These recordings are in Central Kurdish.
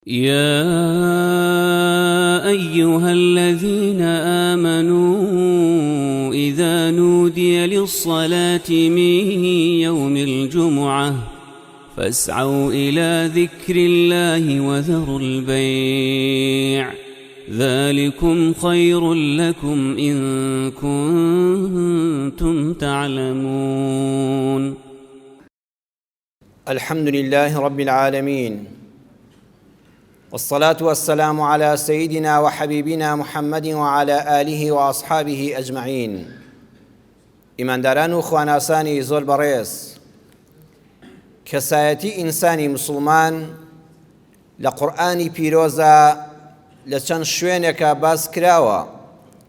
يا أيها الذين آمنوا إذا نودي للصلاة من يوم الجمعة فاسعوا إلى ذكر الله وذروا البيع ذلكم خير لكم إن كنتم تعلمون. الحمد لله رب العالمين والصلاة والسلام على سيدنا وحبيبنا محمد وعلى آله وأصحابه أجمعين. ئیمانداران و خواناسانی زۆر بەڕێز، کەسایەتی ئینسانی مسوڵمان لە قورئانی پیرۆزا لە چەند شوێنێکا باس کراوە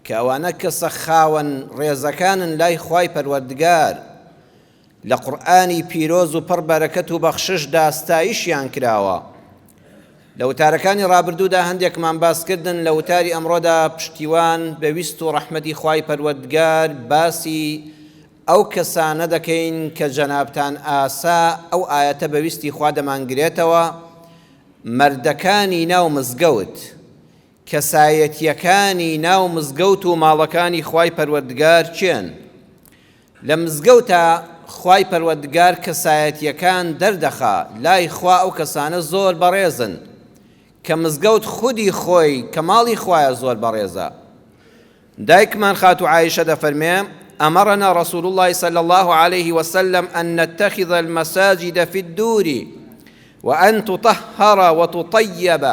کە ئەوانە کەسە خاوەن ڕێزەکانن لای خوای پەروەردگار، لە قورئانی پیرۆز و پڕ بەرەکەت و بەخششدا ستایشیان کراوە. لە وتارەکانی ڕابردوودا هەندێکمان باس کردن، لە وتاری ئەمڕۆدا پشتیوان بە ویست و ڕەحمەتی خوای پەروەردگار باسی ئەو کەسانە دەکەین کە جەنابتان ئاسا ئەو ئایەتە بە ویستی خوا دەمانگرێتەوە، مەردەکانی ناو مزگەوت، کەسایەتییەکانی ناو مزگەوت و ماڵەکانی خوای پەروەردگار کێن؟ لە مزگەوتا خوای پەروەردگار کەسایەتیەکان دەردەخا، لای خوا ئەو کەسانە زۆر بەڕێزن، کە مزگەوت خودی خۆی کە ماڵی خوایە زۆر بەڕێزە. دایکمان خاتوو عائیشە دەفەرمێ، امرنا رسول اللە صلی اللە علیه وسلم ان نتخذ المساجد فی الدور وان تطهر وتطیب،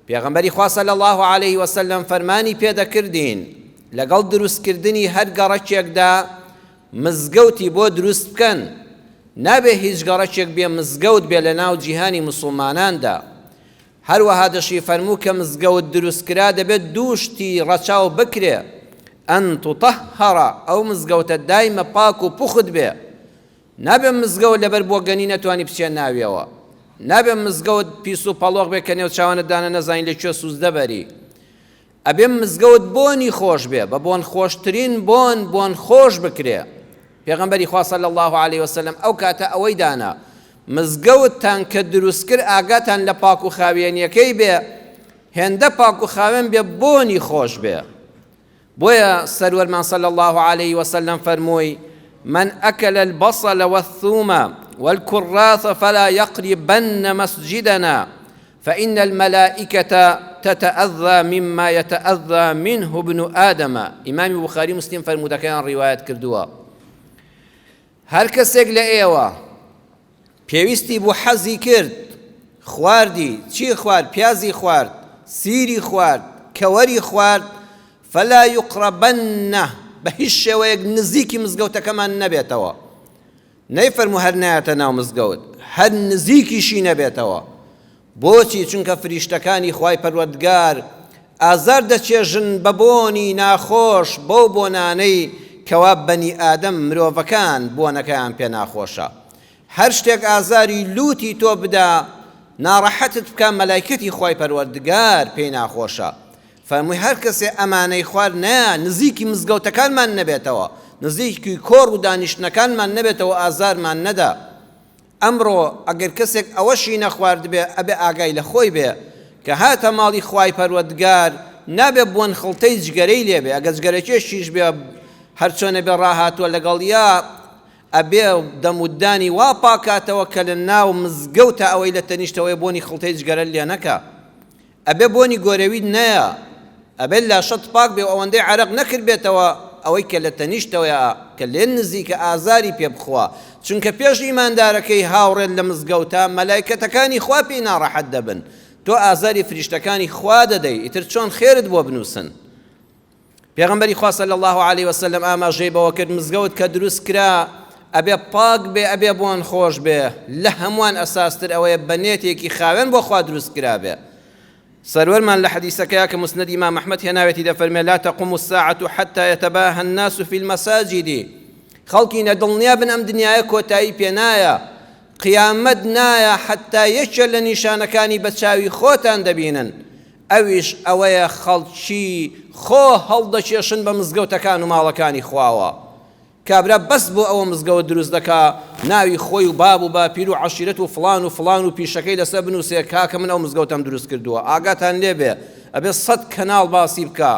پێغەمبەری خوا صلی اللە علیه وسلم فەرمانی پێدەکردین لەگەڵ دروستکردنی هەر گەڕەکێکدا مزگەوتی بۆ دروست بکەن، نابێ هیچ گەڕەکێک بێ مزگەوت بێ لەناو جیهانی موسڵماناندا. هەروەها دەشی فەرموو کە مزگەوت دروست کرا دەبێت دوو شتی ڕەچاو بکرێ، ان تطهر، ئەو مزگەوتە دایمە پاک و پوخت بێ، نابێ مزگەوت لەبەر بۆگەنی نەتوانی بچیە ناویەوە، نابێ مزگەوت پیس و پەڵۆخ بێ کە نێوچاوانت دانە نەزانی لە کوێ سوزدە بەری. ئەبێ مزگەوت بۆنی خۆش بێ، بە بۆن خۆشترین بۆن بۆن خۆش بکرێ. پێغەمبەری خوا صلی اللە علیە وسلم ئەو کاتە ئەوەی دانا، مزگەوتتان کە دروست کرد ئاگاتان لە پاک و خاوێنیەکەی بێ، هێندە پاک و خاوێن بێ بۆنی خۆش بێ. بۆیە سەروەرمان صلی اللە علیه وسلم فەرمووی، من اکل البصل والثوم والکراث فلا یقربن مسجدنا فان الملائکە تتاذی مما یتاذی منه ابن آدم. ئیمامی بوخاری و مسلم فەرموودەکەیان ڕیوایەت کردووە. هەر کەسێک لە ئێوە پێویستی بوو حەزی کرد خواردی، چی خوارد؟ پیازی خوارد، سیری خوارد، کەوەری خوارد، فلا یقربن، بە هیچ شێوەیەک نزیکی مزگەوتەکەمان نەبێتەوە. نەیفەرموو هەر نایەتە ناو مزگەوت، هەر نزیکیشی نەبێتەوە. بۆچی؟ چونکە فریشتەکانی خوای پەروەردگار ئازار دەچێژن بە بۆنی ناخۆش بەو بۆنانەی کەوا بەنی ئادەم، مرۆڤەکان، بۆنەکەیان پێ ناخۆشە. هەر شتێک ئازاری لوتی تۆ بدا، ناڕەحەتت بکا مەلایکەتی خوای پەروەردگار پێی ناخۆشە. فەرمووی هەر کەسێ ئەمانەی خوارد نەیا نزیکی مزگەوتەکانمان نەبێتەوە، نزیکی کۆڕ و دانیشتنەکانمان نەبێتەوە ئازارمان نەدا. ئەمڕۆ ئەگەر کەسێک ئەوەشی نەخواردبێ ئەبێ ئاگای لە خۆی بێ کە هاتە ماڵی خوای پەروەردگار نابێ بۆن خڵتەی جگەرەی لێ بێ ئەگەر جگەرەکێشیش بێ هەرچۆنە بێ ڕاهاتووە لەگەڵیا ئەبێ دەم و دانی وا پاکاتەوە کە لە ناو مزگەوتا ئەوەی لە تەنیشتەوەیە بۆنی خڵتەی جگەرە لێ نەکا. ئەبێ بۆنی گۆرەویت نەیا، ئەبێ لاشەت پاک بێ و ئەوەندەی عەرەق نەکردبێتەوە ئەوەی کە لە تەنیشتەوەیە کە لێت نزیکە ئازاری پێ بخوا، چونکە پێش ئیماندارەکەی هاوڕێت لە مزگەوتا مەلایکەتەکانی خوا پێی ناڕەحەت دەبن، تۆ ئازاری فریشتەکانی خوا دەدەی ئیتر چۆن خێرت بۆ بنووسن؟ پێغەمبەری خوا صلی اللە علیە وسلم ئاماژەی بەوە کرد مزگەوت کە دروست کرا ئەبێ پاک بێ ئەبێ بۆن خۆش بێ لە هەمووان ئەساستر ئەوەیە بە نێتێکی خاوێن بۆ خوا دروست کرابێ سەروەرمان لە حەدیسەکەیا کە مسند ئیمام ئەحمەد هێناوێتی دەفەرمێ لا تقوم الساعة حتى يتباهى الناس في المساجد خەڵکی نەدڵنیا بن ئەم دنیایە کۆتایی پێنایە قیامەت نایە حتا یەکێ لە نیشانەکانی بە چاوی خۆتان دەبینن ئەویش ئەوەیە خەڵکی خۆ هەڵدەکێشن بە مزگەوتەکان و ماڵەکانی خواوە. کابرا بەس بۆ ئەوە مزگەوت دروست دەکا ناوی خۆی و باب و باپیر و عەشیرەت و فڵان و فڵان و پیشەکەی لەسەر بنووسێ کاکە من ئەو مزگەوتەم دروست کردووە ئاگاتان لێ بێ ئەبێ سەت کەناڵ باسی بکا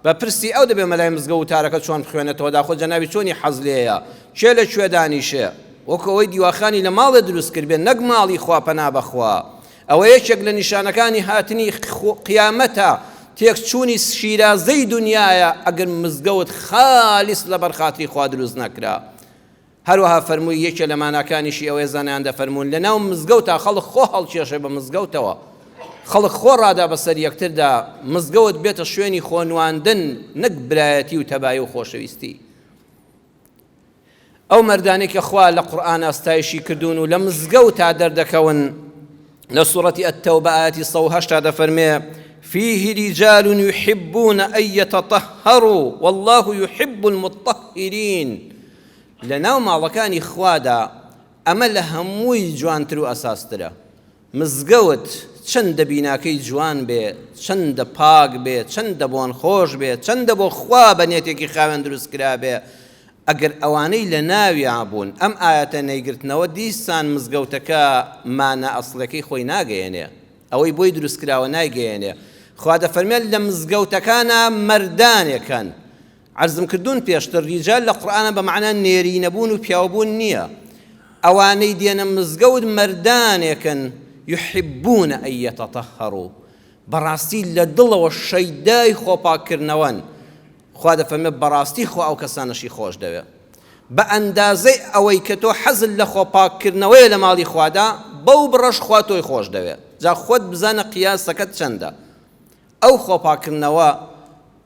بە پرسی ئەو دەبێ مەلای مزگەوت وتارەکە چۆن بخوێنێتەوە داخۆ جەنابی چۆنی حەز لێیە کێ لە کوێ دانیشێ وەکو ئەوەی دیواخانی لە ماڵێ دروست کردبێ نەک ماڵی خوا پەنا بەخوا ئەوە یەکێک لە نیشانەکانی هاتنی قیامەتە، تێکچوونی شیرازەی دونیایە ئەگەر مزگەوت خالیس لەبەر خاتری خوا دروست نەکرا. هەروەها فەرمووی یەکێ لە ماناکانیشی ئەوەیە زانایان دەفەرموون لەناو مزگەوتا خەڵک خۆ هەڵکێشێ بە مزگەوتەوە، خەڵک خۆ ڕادا بەسەر یەکتردا، مزگەوت بێتە شوێنی خۆنواندن نەک برایەتی و تەبایی و خۆشەویستی. ئەو مەردانەی کە خوا لە قورئانا ستایشی کردوون و لە مزگەوتا دەردەکەون لە سوڕەتی التوبە ئایەتی 180 دەفەرمێ فيه رجال يحبون أن يتطهروا والله يحب المطهرين لەناو ماڵەکانی خوادا ئەمە لە هەمووی جوانتر و ئەساسترە مزگەوت چەندە بیناکەی جوان بێ، چەندە پاک بێ، چەندە بۆن خۆش بێ، چەندە بۆ خوا بە نێتێکی خاوێن دروست کرابێ، ئەگەر ئەوانەی لە ناویا بوون ئەم ئایەتە نەیگرتنەوە دیسان مزگەوتەکە مانا ئەسڵیەکەی خۆی ناگەیەنێ، ئەوەی بۆی دروست کراوە نایگەیەنێ. خوا دەفەرمێ لە مزگەوتەکانا مەردانێک هەن عەرزم کردوون پێشتر ریجال لە قورئانا بە مەعنا نێرینەبوون و پیاوبوون نییە، ئەوانەی دێنە مزگەوت مەردانێکن یحبون ان یتطهروا بەڕاستی لە دڵەوە شەیدای خۆپاککردنەوەن، خوا دەفەرمێ بەڕاستی خوا ئەو کەسانەشی خۆش دەوێ بە ئەندازەی ئەوەی کە تۆ حەزت لە خۆپاککردنەوەیە لە ماڵی خوادا بەو بڕەش خوا تۆی خۆش دەوێ جا خۆت بزانە قیاسەکەت چەندە ئەو خۆپاککردنەوە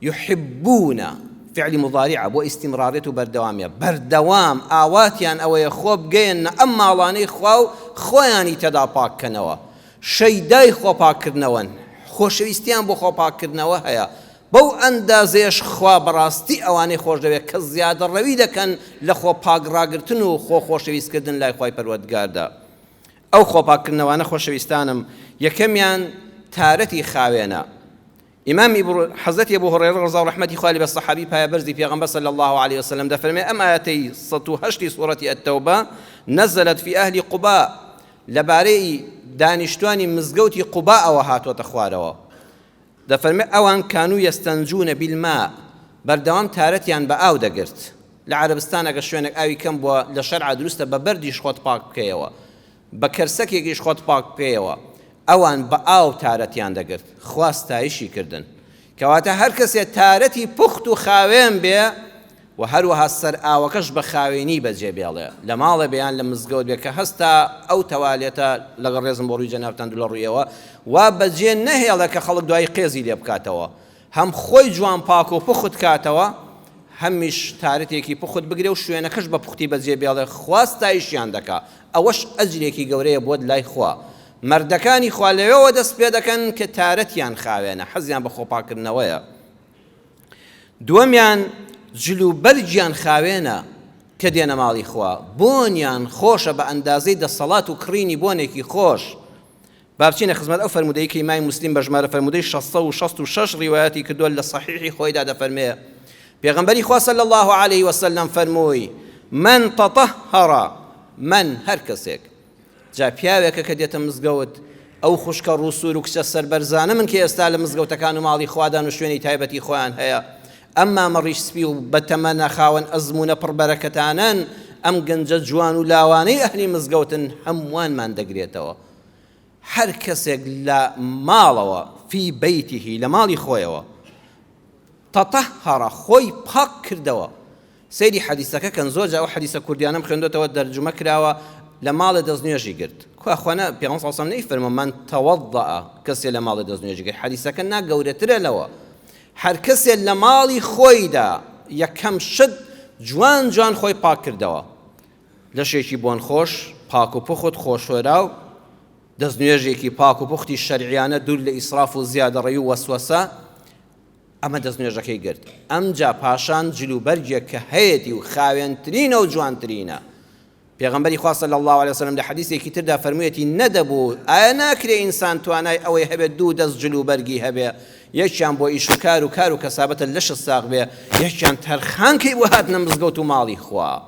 یحبون فعلی مضاریعە بۆ ئیستیمراریەت و بەردەوامیە، بەردەوام ئاواتیان ئەوەیە خۆ بگەیەننە ئەم ماڵانەی خوا و خۆیانی تێدا پاک کەنەوە، شەیدای خۆپاککردنەوەن، خۆشەویستیان بۆ خۆپاککردنەوە هەیە، بەو ئەندازەیەش خوا بەڕاستی ئەوانەی خۆشدەوێت کە زیادەڕەوی دەکەن لە خۆ پاک ڕاگرتن و خۆ خۆشەویستکردن لای خوای پەروەردگاردا. ئەو خۆپاککردنەوانە خۆشەویستانم یەکەمیان تارەتی خاوێنە، ئیمام حەزرەتی ئەبو هوڕەیرە ڕەزا و ڕەحمەتی خوای لێ بێ سەحابی پایەبەرزی پێغەمبەر صلی اللە علیە وسلم دەفەرمێ ئەم ئایەتەی 108 سوڕەتی التوبە نزلت فی اهل قباء لەبارەی دانیشتوانی مزگەوتی قوباءەوە هاتۆتە خوارەوە دەفەرمێ ئەوان کانو یستنجون بالماء بەردەوام تارەتیان بە ئاو دەگرت لە عەرەبستان ئەگەر شوێنێک ئاوی کەم بووە لە شەرعا دروستە بە بەردیش خۆت پاک بکەیەوە بە کەرسەکێکیش خۆت پاک بکەیەوە ئەوان بە ئاو تارەتیان دەگرت خوا ستایشی کردن کەواتە هەر کەسێ تارەتی پوخت و خاوێن بێ و هەروەها سەر ئاوەکەش بە خاوێنی بەجێ بێڵێ لە ماڵێ بێ یان لە مزگەوت بێ کە هەستا ئەو تەوالێتە لەگەڵ ڕێزم بۆ ڕووی جەنابتان دوو لە ڕووی ئێوە وا بەجێ نەهێڵێ کە خەڵک دوایی قێزی لێ بکاتەوە هەم خۆی جوان پاک و پوخت کاتەوە هەمیش تارتێکی پوخت بگرێ و شوێنەکەش بە پوختی بەجێ بێڵێ خوا ستایشیان دەکا ئەوەش ئەجرێکی گەورەیە بۆت لای خوا مەردەکانی خوا لەوێوە دەست پێ دەکەن کە تارەتیان خاوێنە حەزیان بە خۆپاکردنەوەیە دووەمیان جل و بەرگیان خاوێنە کە دێنە ماڵی خوا بۆنیان خۆشە بە ئەندازەی دەسەڵات و کڕینی بۆنێکی خۆش با بچینە خزمەت ئەو فەرموودەی کە ئیمامی موسلیم بە ژمارە فەرموودەی 666 ڕیوایەتی کردووە لە صحیحی خۆیدا دەفەرمێ پێغەمبەری خوا صلی الله علیه وسلم فەرمووی من تطهر من هەر کەسێک جا پیاوێکە کە دێتە مزگەوت ئەو خوشکە ڕووسوور و کچە سەربەرزانە من کە ئێستا لە مزگەوتەکان و ماڵی خوادان و شوێنی تایبەتی خۆیان هەیە ئەم مامە ڕیش سپی و بەتەمەنە خاوەن ئەزموونە پڕ بەرەکەتانەن ئەم گەنجە جوان و لاوانەی ئەهلی مزگەوتن هەمووانمان دەگرێتەوە هەر کەسێک لە ماڵەوە فی بەیته لە ماڵی خۆیەوە تطهر خۆی پاک کردەوە سەیری حەدیسەکە کەن زۆر جا ئەو حەدیسە کوردیانەم خوێندۆتەوە دەرجومە کراوە لە ماڵێ دەستنوێژی گرت کوا خوا نە پێغەمبەر صلی الله علیه و سلم نەیفەرمووە من توضأ کەسێ لە ماڵێ دەستنوێژی گرت حەدیسەکە نا گەورەترە لەوە هەر کەسێ لە ماڵی خۆیدا یەکەم شت جوان جوان خۆی پاک کردەوە لەشێکی بۆن خۆش پاک و پوخت خۆشۆراو دەستنوێژێکی پاک و پوختی شەرعیانە دوور لە ئیسراف و زیادەڕەوی و وەسوەسە ئەمە دەستنوێژەکەی گرت ئەمجا پاشان جل و بەرگێک کە هەیەتی و خاوێنترینە و جوانترینە پێغەمبەری خوا صلی اللە علیە وسلم لە حەدیسێکی تردا فەرموویەتی نەدەبوو ئایا ناکرێ ئینسان توانای ئەوەی هەبێت دوو دەست جل و بەرگی هەبێ؟ یەکیان بۆ ئیش و کار و کار و کەسابەتە لەشت ساغ بێ، یەکیان تەرخان کەی بۆ هاتنە مزگەوت و ماڵی خوا.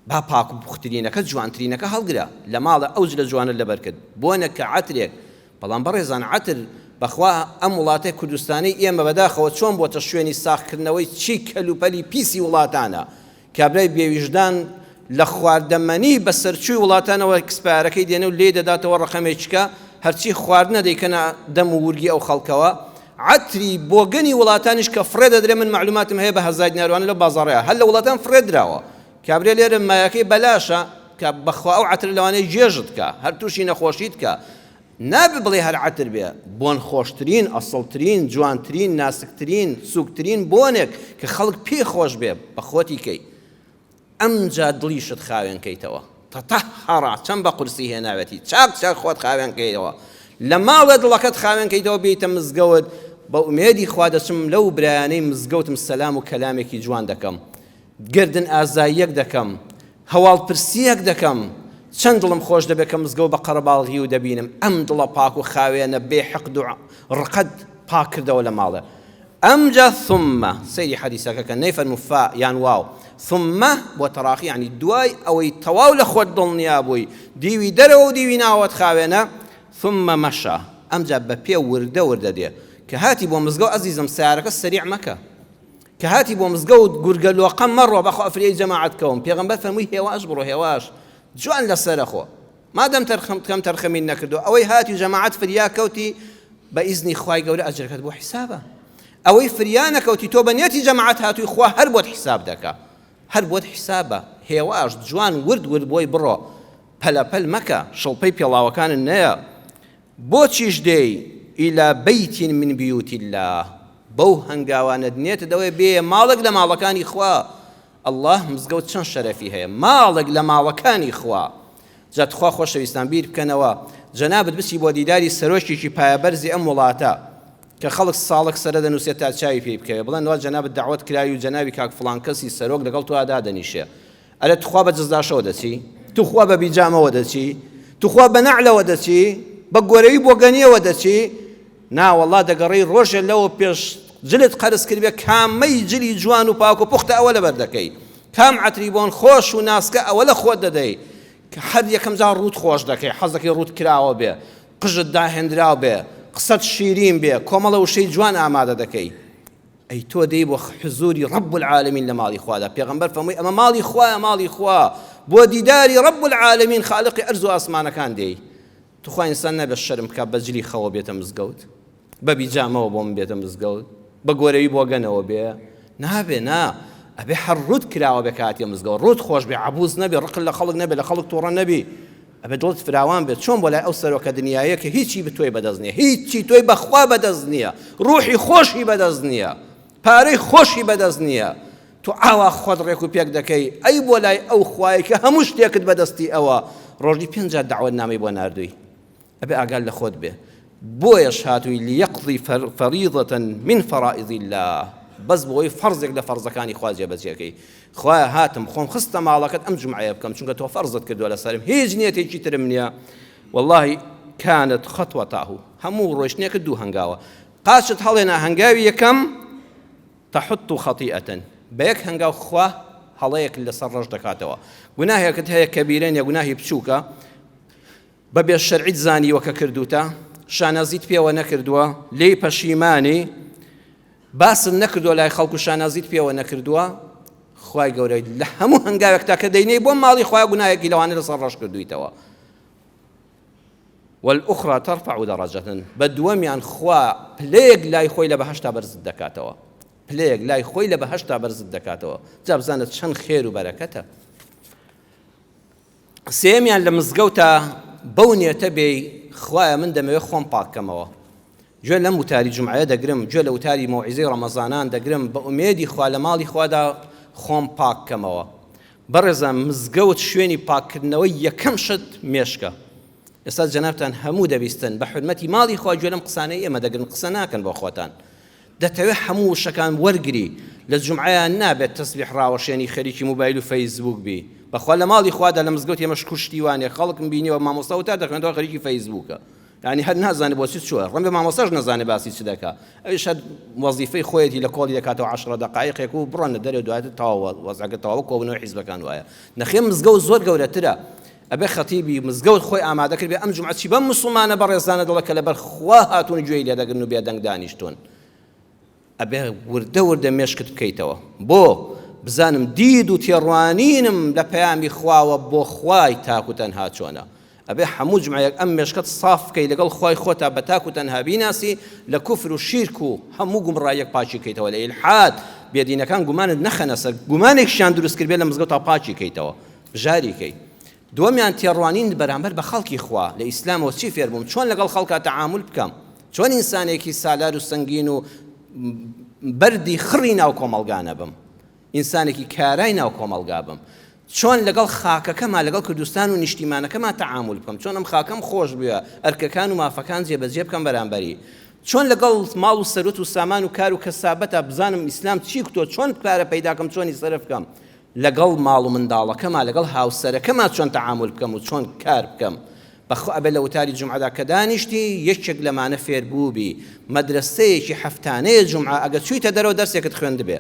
با پاک و پوخترینەکە جوانترینەکە هەڵگرە، لە ماڵێ ئەو جلە جوانەت لەبەر کرد، بۆنێک کە عەترێک، بەڵام بەڕێزان عەتر بەخوا ئەم وڵاتەی کوردستانەی ئێمە بەداخەوە چۆن بۆتە شوێنی ساغکردنەوەی چی کەلوپەلی پیسی وڵاتانە، کابرای بێویژدان لە خواردەمەنی بەسەرچووی وڵاتانەوە ئێکسپایەرەکەی دێنێ و لێی دەداتەوە ڕەقەمێکیکە هەرچی خواردنە دەیکەنە دەم و ورگی ئەو خەڵکەوە عەتری بۆگەنی وڵاتانیش کە فڕێ دەدرێ من مەعلوماتم هەیە بە هەزار دیناروانە لەو بازاڕەیە هەر لە وڵاتان فڕێ دراوە کابرا لێرە مایەکەی بەلاشە کە بەخوا ئەو عەترە لەوانەیە گێژت کا هەر تووشی نەخۆشیت کا نابێ بڵێ هەر عەتر بێ، بۆن خۆشترین، ئەسڵترین، جوانترین، ناسکترین، سووکترین بۆنێک کە خەڵک پێی خۆش بێ بە خۆتی کەی. ئەمجا دڵیشت خاوێن کەیتەوە. تطهر چەند بە قورسی هێناوێتی. چاک چاک خۆت خاوێن کەیەوە. لە ماڵێ دڵەکەت خاوێن کەیتەوە بێیتە مزگەوت، بە ئومێدی خوا دەچم لەو برایانەی مزگەوتم سەلام و کەلامێکی جوان دەکەم. گەردن ئازاییەک دەکەم، هەواڵ پرسییەک دەکەم، چەند دڵم خۆش دەبێت کە مزگەوت بە قەرەباڵغی و دەبینم ئەم دڵە پاک و خاوێنە بێ حقد و ڕقەت پاک کردەوە لە ماڵێ. ئەمجا ثم، سەیری حەدیسەکە کە نەیفەرموو فا یان واو، ثم بۆ تەراخی یانی دوای ئەوەی تەواو لە خۆت دڵنیا بووی دیوی دەرەوە و دیوی ناوەوەت خاوێنە، ثم مشى، ئەمجا بە پێ وردە وردە دێ. کە هاتی بۆ مزگەوت ئەزیزم سەیارەکە سەریع مەکە. کە هاتی بۆ مزگەوت گورگە لۆقە مەڕۆ بەخوا فریای جەماعەت کەوم پێغەمبەر فەرمووی هێواش بڕۆ هێواش جوان لەسەرە خۆ مادەم تەرخەم کەم تەرخەمین نەکردو ئەوەی هاتی جەماعەت فریا کەوتی بە ئیزنی خوای گەورە ئەجرەکەت بۆ حیسابە ئەوەی فریا نەکەوتی تۆ بە نیەتی جەماعەت هاتووی خوا هەر بۆت حیساب دەکا هەر بۆت حیسابە هێواش جوان ورد ورد بۆی بڕۆ پەلەپەل مەکە شڵپەی پێڵاوەکانت نەیە بۆچیش دێی، الی بیت من بیوت اللە، بەو هەنگاوانەت نێتت ئەوەیە بێیە ماڵێک لە ماڵەکانی خوا، اللە مزگەوت چەند شەرەفی هەیە، ماڵێک لە ماڵەکانی خوا، جا تخوا خۆشەویستان بیر بکەنەوە جەنابت بچی بۆ دیداری سەرۆکێکی پایەبەرزی ئەم وڵاتە کە خەڵک ساڵک سەرە دەنووسێت تا چاوی پێی بکەوێ بڵێن وا جەنابت دەعوەت کراوی و جەنابی کاک فڵان کەسی سەرۆک لەگەڵ تۆ دادەنیشێ ئەرێ توخوا بە جزداشەوە دەچی؟ توخوا بە بیجامەوە دەچی؟ توخوا بە نەعلەوە دەچی؟ بە گۆرەوی بۆگەنیەوە دەچی؟ نا وەڵا دەگەڕێی ڕۆژێ لەوە پێش جلت قەرز کردبێ کامەی جلی جوان و پاک و پوختە ئەوە لەبەر دەکەی کام عەتری بۆن خۆش و ناسکە ئەوە لە خۆت دەدەی کە هەر یەکەم جار ڕووت خۆش دەکەی حەز دەکەی ڕووت کراوە بێ قژت داهێنراو بێ قسەت شیرین بێ کۆمەڵە وشەی جوان ئامادە دەکەی ئەی تۆ دێی بۆ حزوری رب العالمین لە ماڵی خوادا پێغەمبەر فەرمووی ئەمە ماڵی خوایە ماڵی خوا بۆ دیداری رب العالمین خالقی ئەرز و ئاسمانەکان دێی توخوا ئینسان نابێت شەرم بکات بە جلی خەوە بێتە مزگەوت بە بیجامەوە بۆ من بێتە مزگەوت بە گۆرەوی بۆگەنەوە بێ نابێ نا ئەبێ هەر ڕوت کراوە بێ کاتیە مزگەوت ڕوت خۆش بێ عبوس نەبێ ڕق لە خەڵک نەبێ لە خەڵک توڕە نەبی ئەبێ دڵت فراوان بێت چۆن بۆ لای ئەو سەرۆکە دنیایە کە هیچی بتۆی بەدەست نییە هیچی تۆی بەخوا بەدەست نییە ڕوحی خۆشی بەدەست نییە پارەی خۆشی بەدەست نییە تۆ ئاوا خۆت ڕێک و پێک دەکەی ئەی بۆ لای ئەو خوایە کە هەموو شتێکت بەدەستی ئەوە ڕۆژی پێنج جار دەعوەت نامەی بۆ ناردووی ئەبێ ئاگات لە خۆت بێ بۆیەش هاتووی لیقضی فریضة من فرائض الله بەس بۆی فەرزێک لە فەرزەکانی خوا جێبەجێکەی خوایە هاتم خۆم خستە ماڵەکەت ئەم جومعەیە بکەم چونکە تۆ فەرزت کردووە لەسەرم هیچ نیەتێکی ترم نییە واللهی كانت خطوته هەموو ڕۆشتنێکت دوو هەنگاوە قاچت هەڵێنا هەنگاوی یەکەم تحط خطیئة بە یەک هەنگاو خوا هەڵەیەک لەسەر ڕەش دەکاتەوە گوناهێکت هەیە کەبیرە نیە گوناهی بچووکە بە بێ شەرعیت زانیوە کە کردوتە شانازیت پێوە نەکردووە لێی پەشیمانی باست نەکردووە لای خەڵک و شانازیت پێوە نەکردووە خوای گەورە لە هەموو هەنگاوێکتا کە دەینەی بۆ ماڵی خوای گوناهێکی لەوانە لەسەر ڕەش کردوویتەوە والأخرى ترفع درجة بە دووەمیان خوا پلەیەک لای خۆی لە بەهەشتا بەرزت دەکاتەوە پلەیەک لای خۆی لە بەهەشتا بەرزت دەکاتەوە جا بزانە چەند خێر و بەرەکەتە سێیەمیان لە مزگەوتا بەو نێتە بێی خوایە من دەمەوێت خۆم پاک کەمەوە گوێ لەم وتاری جومعەیە دەگرم گوێ لە وتاری مەوعیزەی ڕەمەزانان دەگرم بە ئومێدی خوا لە ماڵی خوادا خۆم پاک کەمەوە بەڕێزان مزگەوت شوێنی پاککردنەوەی یەکەم شت مێشکە ئێستا جەنابتان هەموو دەبیستن بە حورمەتی ماڵی خوا گوێ لەم قسانەی ئێمە دەگرن قسە ناکەن بۆ خۆتان دەتەوێت هەموو وشەکان وەرگری لە جومعەیا نابێت تەسبیح ڕاوەشێنی خەریکی موبایل و فەیسبوک بی بەخوا لە ماڵی خوادا لە مزگەوتی ئێمەش کوشتی وانیە خەڵکم بینیوە مامۆستا وتار دەخوێنێتەوە خەریکی فەیسبوکە. یانی هەر نازانێ بۆچی چووە، ڕەنگە مامۆستاش نەزانێ باسی چ دەکا، ئەویش هەر وەزیفەی خۆیەتی لە کۆڵی دەکاتەوە عەشرە دەقایقێک و بڕۆنە دەرێ دواتر تەواو وەزعەکە تەواو کۆبوونەوەی حیزبەکان وایە. نەخێر مزگەوت زۆر گەورەترە، ئەبێ خەتیبی مزگەوت خۆی ئامادە کردبێ ئەم جومعە چی بەم موسڵمانە بەڕێزانە دەڵێ کە لەبەر خوا هاتوون گوێی لێ دەگرن و بێدەنگ دانیشتوون. ئەبێ وردە وردە مێشکت بکەیتەوە بۆ بزانم دید و تێڕوانینم لە پەیامی خواوە بۆ خوای تاک و تەنها چۆنە ئەبێ هەموو جمعەیەک ئەم مێشکەت ساف بکەی لەگەڵ خوای خۆتا بە تاک و تەنها بیناسی لە کوفر و شیرک و هەموو گومڕاییەک پاکی کەیتەوە لە ئیلحاد بێدینەکان گومانت نەخەنە سەر گومانێکشیان دروست کردبێ لە مزگەوتا پاکی کەیتەوە بژاری کەی دووەمیان تێڕوانین بەرامبەر بە خەڵکی خوا، لە ئیسلامەوە چی فێربووم، چۆن لەگەڵ خەڵکا تەعامول بکەم، چۆن ئینسانێکی سالار و سەنگین و بەردی خڕی ناو کۆمەڵگا نەبم، ئینسانێکی کارای ناو کۆمەڵگا بم، چۆن لەگەڵ خاکەکەما، لەگەڵ کوردستان و نیشتیمانەکەما تەعامول بکەم، چۆن ئەم خاکەم خۆش بوێ، ئەرکەکان و مافەکان جێبەجێ بکەم بەرامبەری، چۆن لەگەڵ ماڵ و سەروەت و سامان و کار و کەسابەتا بزانم ئیسلام چی کوتووە، چۆن پارە پەیدا کەم، چۆنی سەرف بکەم. لەگەڵ ماڵ و منداڵەکەما لەگەڵ هاوسەرەکەما چۆن تەعامول بکەم و چۆن کار بکەم بەخوا ئەبێ لە وتاری جومعەدا کە دانیشتی یەکێک لەمانە فێر بووبی مەدرەسەیەکی هەفتانەیە جومعە ئەگەر چوویتە دەرەوە دەرسێکت خوێندبێ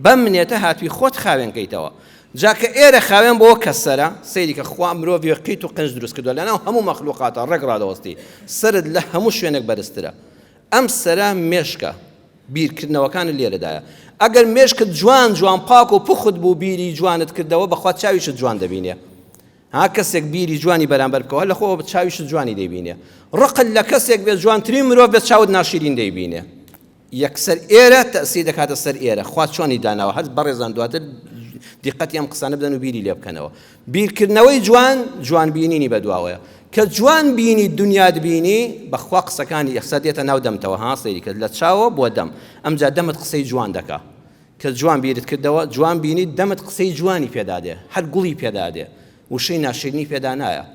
بەم نێتە هاتووی خۆت خاوێن کەیتەوە جا کە ئێرە خاوێن بۆ کەسەرە سەیری کە خوا مرۆڤی قیت و قنج دروست کردووە لەناو هەموو مەخلوقاتە ڕێک ڕادەوەستی سەرت لە هەموو شوێنێک بەرزترە ئەم سەرە مێشکە بیرکردنەوەکانت لێرەدایە ئەگەر مێشکت جوان جوان پاک و پوخت بوو بیری جوانت کردەوە بەخوا چاویشت جوان دەبینێ ها کەسێک بیری جوانی بەرامبەر بکەوە لە خۆوە چاویشت جوانی دەیبینێ ڕقت لە کەسێک بێ جوانترین مرۆڤ بێ چاوت ناشیرین دەیبینێ یەکسەر ئێرە تەسیر دەکاتە سەر ئێرە خوا چۆنی داناوە هەر بەڕێزان دواتر دیقەتی ئەم قسانە بدەن و بیری لێ بکەنەوە بیرکردنەوەی جوان جوان بینینی بەدواوەیە کە جوان بینی دنیات بینی بەخوا قسەکانی یەکسەر دێتە ناو دەمتەوە ها سەیری کرد لە چاوە بۆ دەم ئەمجا دەمت قسەی جوان دەکا کە جوان بیرت کردەوە جوان بینی دەمت قسەی جوانی پێدا دێ هەر گوڵی پێدا دێ وشەی ناشرینی پێدا نایە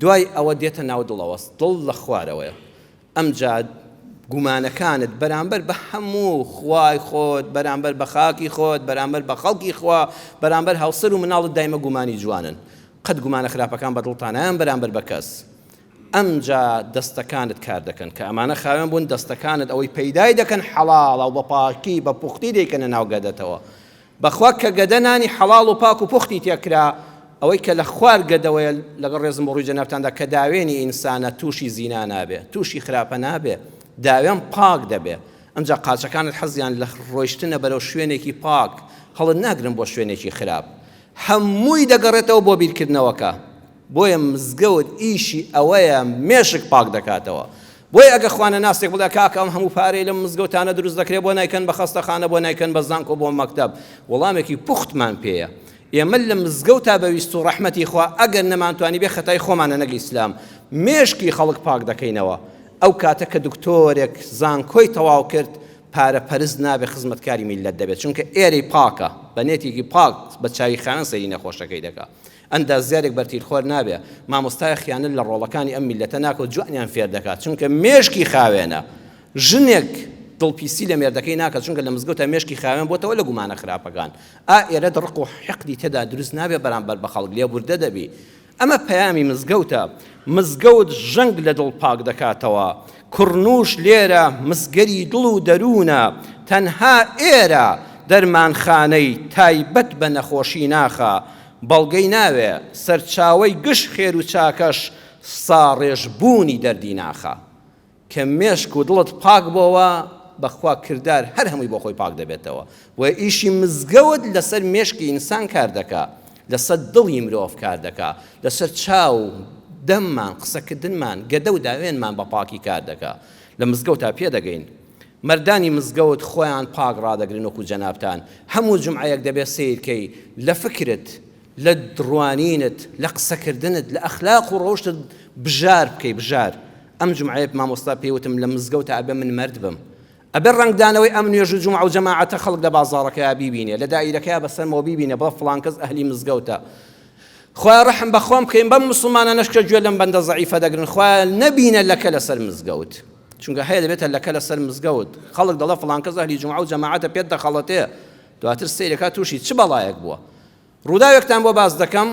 دوای ئەوە دێتە ناو دڵەوە دڵ لە خوارەوەیە ئەمجا گومانەکانت بەرامبەر بە هەموو خوای خۆت، بەرامبەر بە خاکی خۆت، بەرامبەر بە خەڵکی خوا، بەرامبەر هاوسەر و مناڵت دایمە گومانی جوانن. قەت گومانە خراپەکان بە دڵتا نایەن بەرامبەر بە کەس. ئەمجا دەستەکانت کار دەکەن. کە ئەمانە خاوێن بوون دەستەکانت ئەوەی پەیدای دەکەن حەڵاڵە و بە پاکی بە پوختی دەیکەنە ناو گەدەتەوە. بەخوا کە گەدە نانی حەڵاڵ و پاک و پوختی تێکرا، ئەوەی کە لە خوار گەدەوەیە، لەگەڵ ڕێزم بۆ ڕووی جەنابتاندا کە داوێنی ئینسانە تووشی زینا نابێ، تووشی خراپە نابێ، داوێن پاک دەبێ، ئەمجا قاچەکانت حەزیان لە ڕۆیشتنە بەرەو شوێنێکی پاک، هەڵت ناگرن بۆ شوێنێکی خراپ. هەمووی دەگەڕێتەوە بۆ بیرکردنەوەکە. بۆیە مزگەوت ئیشی ئەوەیە مێشک پاک دەکاتەوە. بۆیە ئەگەر خوانەناسێک بڵێ کاکە ئەم هەموو پارەی لەم مزگەوتانە دروست دەکرێت بۆ نایکەن بە خەستەخانە بۆ نایکەن بە زانکۆ بۆ مەکتەب وەڵامێکی پوختمان پێیە ئێمە لە مزگەوتا بە ویست و ڕەحمەتی خوا ئەگەر نەمانتوانی بێ خەتای خۆمانە نەک ئیسلام مێشکی خەڵک پاک دەکەینەوە ئەو کاتە کە دکتۆرێک زانکۆی تەواو کرد پارە پەرست نابێ خزمەتکاری میللەت دەبێت چونکە ئێرەی پاکە بە نێتێکی پاک بە چاوی خاوێن سەیری نەخۆشەکەی دەکا ئەندازیارێک بەرتیلخۆر نابێ، مامۆستایەک خیانەت لە ڕۆڵەکانی ئەم میللەتە ناکا و جوانیان فێر دەکا، چونکە مێشکی خاوێنە. ژنێک دڵپیسی لە مێردەکەی ناکا، چونکە لە مزگەوتا مێشکی خاوێن بۆتەوە لە گومانە خراپەکان. ئا ئێرەت ڕق و حیقدی تێدا دروست نابێ بەرامبەر بە خەڵک، لێبوردە دەبی. ئەمە پەیامی مزگەوتە. مزگەوت ژەنگ لە دڵ پاک دەکاتەوە. کوڕنووش لێرە مسگەری دڵ و دەروونە، تەنها ئێرە دەرمانخانەی تایبەت بە نەخۆشی ناخە، بەڵگەی ناوێ، سەرچاوەی گشت خێر و چاکەش ساڕێژ بوونی دەردی ناخە. کە مێشک و دڵت پاک بۆوە، بەخوا کردار هەر هەمووی بۆ خۆی پاک دەبێتەوە. بۆیە ئیشی مزگەوت لەسەر مێشکی ئینسان کار دەکا، لەسەر دڵی مرۆڤ کار دەکا، لەسەر چاو و دەممان، قسەکردنمان، گەدە و داوێنمان بە پاکی کار دەکا. لە مزگەوتا پێدەگەین. مەردانی مزگەوت خۆیان پاک ڕادەگرن وەکو جەنابتان. هەموو جومعەیەک دەبێ سەیر کەی لە فکرت، لە ڕوانینت، لە قسەکردنت، لە ئەخلاق و ڕەوشتت بژار بکەی، بژار. ئەم جومعەیە مامۆستا پێی وتم لە مزگەوتا ئەبێ من مەرد بم. ئەبێ ڕەنگدانەوەی ئەم نوێژ و جومعە و جەماعەتە خەڵک لە بازاڕەکەیا بیبینێ، لە دائیرەکەیا بەسەرمەوە بیبینێ بڵێ فڵان کەس ئەهلی مزگەوتە. خوایە ڕەحم بە خۆم بکەین بەم موسڵمانانەش کە گوێ لەم بەندە زەعیفە دەگرن خوایە نەبینە لەکە لەسەر مزگەوت. چونکە هەیە دەبێتە لەکە لەسەر مزگەوت خەڵک دەڵێ فڵان کەس ئەهلی جومعە و جەماعەتە پێت دەخەڵەتێ دواتر سەیرەکە تووشی چ بەڵایەک بووە. ڕووداوێکتان بۆ باس دەکەم.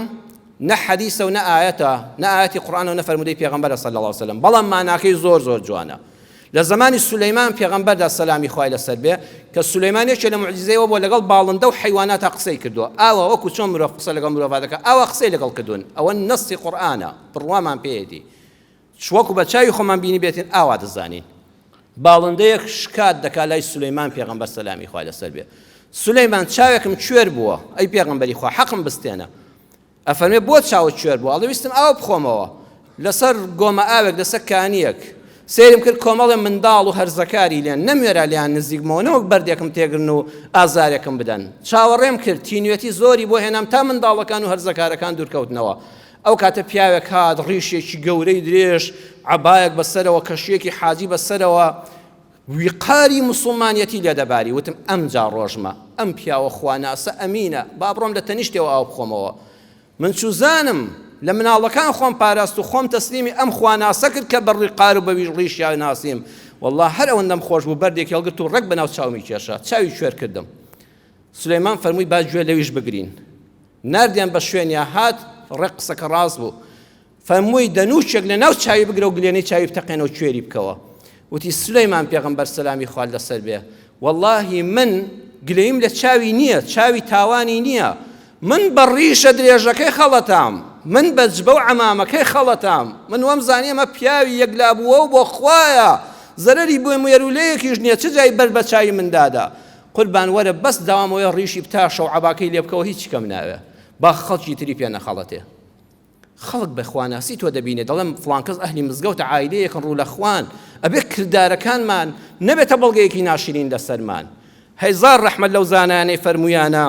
نە حەدیسە و نە ئایەتە، نە ئایەتی قورئانە و نە فەرموودەی پێغەمبەرە صلی اللە علیە وسلم، بەڵام ماناکەی زۆر زۆر جوانە. لە زەمانی سولەیمان پێغەمبەردا سەلامی خوای لەسەر بێ، کە سولەیمان یەکێ لە موعجیزەی ئەوە بووە لەگەڵ باڵندە و حەیواناتا قسەی کردووە، ئاوا وەکو چۆن مرۆڤ قسە لەگەڵ مرۆڤا دەکا ئاوا قسەی لەگەڵ کردوون، ئەوە نەسی قورئانە، بڕوامان پێیەتی. وەکو بە چاوی خۆمان بینیبێتین ئاوا دەزانین. باڵندەیەک شکات دەکا لای سولەیمان پێغەمبەر سەلامی خوای لەسەر بێ، سولەیمان چاوێکم کوێر بووە ئەی پێغەمبەری خوا حەقم بستێنە. ئەفەرمێ بۆ چاوت کوێر بووە؟ ئەڵێ ویستم ئاو بخۆمەوە لەسەر گۆمە ئاوێک لەسەر کانییەک سەیرم کرد کۆمەڵێ منداڵ و هەرزەکاری لێن نەموێرا لێیان نزیک بمەوە نەوەک بەردێکم تێگرن و ئازارێکم بدەن چاوەڕێم کرد تینوێتی زۆری بۆ هێنام تا منداڵەکان و هەرزەکارەکان دوورکەوتنەوە ئەو کاتە پیاوێک هات ڕیشێکی گەورەی درێژ عەبایەک بەسەرەوە کەشیەکی حاجی بەسەرەوە ویقاری موسوڵمانیەتی لێ دەباری، وتم ئەمجا ڕۆژمە، ئەم پیاوە خواناسە ئەمینە، با بڕۆم لە تەنیشتیەوە ئاو بخۆمەوە. من چوزانم، لە مناڵەکان خۆم پاراست و خۆم تەسلیمی ئەم خواناسە کرد کە بە ڕیقار و بە ڕیشیا ناسیم، وەڵڵا هەر ئەوەندەم خۆش بوو بەردێکی هەڵگرت و ڕێک بەناو چاومی کێشا، چاوی کوێر کردم. سولەیمان فەرمووی با گوێ لەویش بگرین. ناردیان بە شوێنیا هات، ڕێک قسەکە ڕاست بوو. فەرمووی دەنووکێک لە ناو چاوی بگرە و گلێنەی چاوی بتەقێنە و کوێری بکەوە. وتی سولەیمان پێغەمبەر سەلامی خوات لەسەر بێ وەڵاهی من گلەییم لە چاوی نییە، چاوی تاوانی نییە، من بە ڕیشە درێژەکەی خەڵەتام، من بە جبە و عەمامەکەی خەڵەتام، من وام زانی ئەمە پیاوی یەکلابووە و بۆ خوایە، زەرەری بۆ مێروولەیەکیش نییە، چ جای بەر بە چاوی من دادا. قوربان وەرە بەس داوام ئەوەیە ڕیشی بتاشە و عەباکەی لێ بکەوە هیچ کەم ناوێ با خەڵکی تری پێ نەخەڵەتێ. خەڵک بە خواناسی تۆ دەبینێ دەڵێم فڵان کەس ئەهلی مزگەوتە عایلەیەکن ڕوو لە خوان ئەبێ کردارەکانمان نەبێتە بەڵگەیەکی ناشرین لەسەرمان هەزار ڕەحمەت لەو زانایانەی فەرموویانە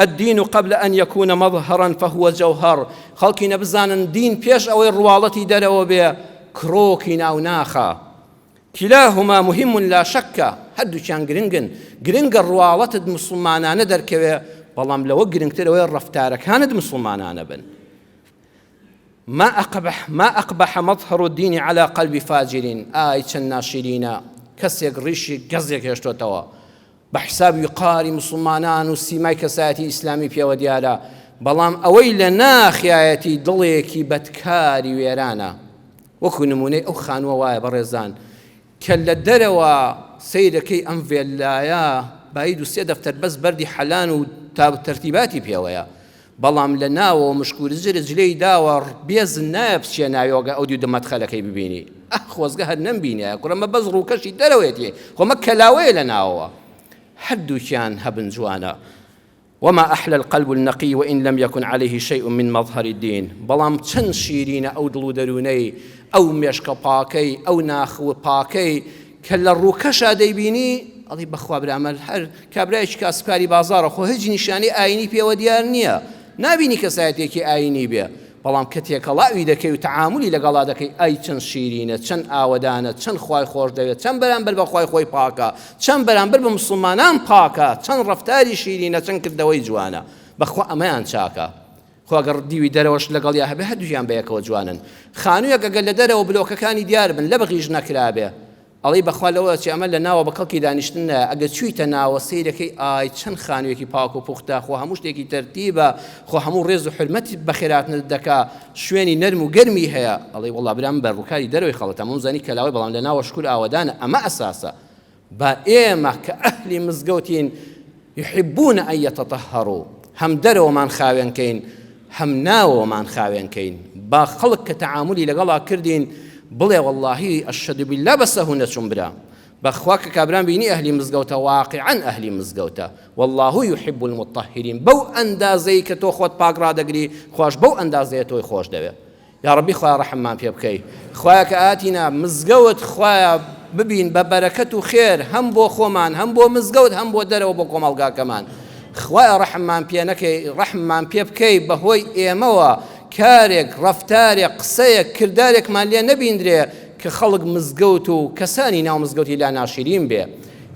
الدین قبل أن يكون مظهرا فهو جوهر خەڵکی نەبزانن دین پێش ئەوەی ڕواڵەتی دەرەوە بێ کرۆکی ناو ناخە کلاهما مهم لا شک هەردووکیان گرنگن، گرنگە ڕواڵەتت موسڵمانانە دەرکەوێ، بەڵام لەوە گرنگتر ئەوەیە ڕەفتارەکانت موسڵمانانە بن. ما أقبح ما أقبح مظهر الدين على قلب فاجر ئای چەند ناشرینە کەسێک ڕیشی گەزێک هێشتۆتەوە بە حساب ویقاری موسڵمانان و سیمای کەسایەتی ئیسلامی پێوە دیارە، بەڵام ئەوەی لە ناخیایەتی دڵێکی بەدکاری وێرانە. وەکو نمونەی ئەو خانووە وایە بەڕێزان کە لە دەرەوە سەیرەکەی ئەم ڤێللایە بایی دوو سێ دەفتەر بەس بەردی حەلان و تەرتیباتی پێوەیە، بەڵام لە ناوەوە مشکورجرج لێی داوە بێزن نایە بچیە ناویەوە گەر ئەو دیو مەدخەلەکەی ببینی ئەه خۆزگە هەر نەمبینیایە کوڕە مە بەس ڕووکەشی دەرەوەیەتی خۆ مە کەلاوەیە لە ناوەوە هەردووکیان هەبن جوانە وما أحلى القلب النقي وإن لم يكن عليه شيء من مظهر الدين بەڵام چەند شیرینە ئەو دڵ و دەروونەی ئەو مێشکە پاکەی ئەو ناخ و پاکەی کە لە ڕووکەشا دەیبینی ئەڵێی بەخوا برا ئەمە هەر کابرایەکی کاسبکاری بازاڕە خۆ هیچ نیشانەی ئایینی پێوە دیار نییە نابینی کەسایەتێکی ئایینی بێ بەڵام کە تێکەڵاوی دەکەی و تەعامولی لەگەڵا دەکەی ئای چەند شیرینە چەند ئاوەدانە چەند خوای خۆش دەوێت چەند بەرامبەر بە خوای خۆی پاکە چەند بەرامبەر بە مسلمانان پاکە چەند ڕەفتاری شیرینە چەند کردەوەی جوانە بەخوا ئەمەیان چاکە خۆ ئەگەر دیوی دەرەوەش لەگەڵیا هەبێ هەردووکیان بەیەکەوە جوانن خانوویەک ئەگەر لە دەرەوە بلۆکەکانی دیار بن لەبغیش نەکرابێ ئەڵێی بەخوا لەوە ئەچێ ئەمە لە ناوە بە کەڵکی دانیشتن نایە ئەگەر چوویتە ناوە سەیرەکەی ئای چەند خانوویەکی پاک و پوختە خۆ هەموو شتێکی تەرتیبە خۆ هەموو ڕێز و حورمەت بەخێراتنت دەکا شوێنی نەرم و گەرمی هەیە ئەڵێی وەڵا برا من بە ڕووکاری دەرەوەی خەڵەتام وەمزانی کەلاوەی بەڵام لە ناوە شکور ئاوەدانە ئەمە ئەساسە با ئێمە کە ئەهلی مزگەوتین یحبون ان یتطهروا هەم دەرەوەمان خاوێن کەین هەم ناوەوەمان خاوێن کەین با خەڵک کە تەعامولی لەگەڵا کردین بڵێ وەڵاهی ئەشهد باللە بە سەهو نەچووم برا بەخوا کە کابرام بینی ئەهلی مزگەوتە واقعا ئەهلی مزگەوتە والله يحب المطهرین بەو ئەندازەی کە تۆ خۆت پاک ڕادەگری خواش بەو ئەندازەیە تۆی خۆش دەوێ یاڕەبی خوایە ڕەحممان پێ بکەی خوایە کە ئاتینە مزگەوت خوایە ببین بە بەرەکەت و خێر هەم بۆ خۆمان هەم بۆ مزگەوت هەم بۆ دەرەوە بۆ کۆمەڵگاکەمان خوایە ڕەحممان پێ نەکەی ڕەحممان پێ بکەی بەهۆی ئێمەوە کارێک ڕەفتارێک قسەیەک کردارێکمان لێ نەبیندرێ کە خەڵک مزگەوت و کەسانی ناو مزگەوتی لا ناشرین بێ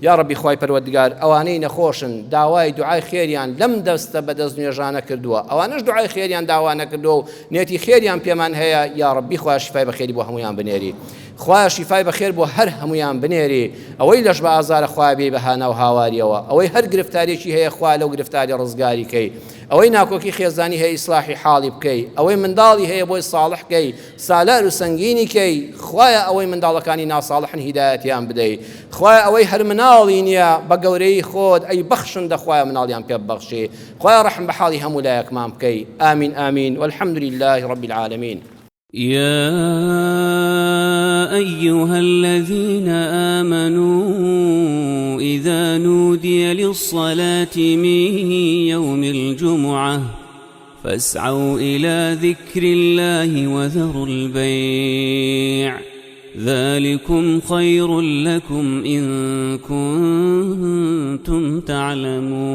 یاڕەبی خوای پەروەردگار ئەوانەی نەخۆشن داوای دوعای خێریان لەم دەستە بە دەست نوێژانە کردووە ئەوانەش دوعای خێریان داوا نەکردووە و نێتی خێریان پێمان هەیە یاڕەبی خوایە شیفای بەخێری بۆ هەموویان بنێری. خوایە شیفای بەخێر بۆ هەر هەموویان بنێری ئەوەی لەش بە ئازارە خوایە بێی بە هانا و هاواریەوە ئەوەی هەر گرفتاریەکی هەیە خوایە لەو گرفتاری ڕزگاری کەی ئەوەی ناکۆکی خێزانی هەیە ئیسلاحی حاڵی بکەی ئەوەی منداڵی هەیە بۆی ساڵح کەی سالار و سەنگینی کەی خوایە ئەوەی منداڵەکانی ناساڵحن هیدایەتیان بدەی خوایە ئەوەی هەر مناڵی نییە بە گەورەی خۆت ئەی بەخشندە خوایە مناڵیان پێ ببەخشی خوایە ڕەحم بە حاڵی هەموو لایەکمان بکەی آمین آمین والحمد لله رب العالمین. يا أيها الذين آمنوا إذا نودي للصلاة من يوم الجمعة فاسعوا إلى ذكر الله وذروا البيع ذلكم خير لكم إن كنتم تعلمون.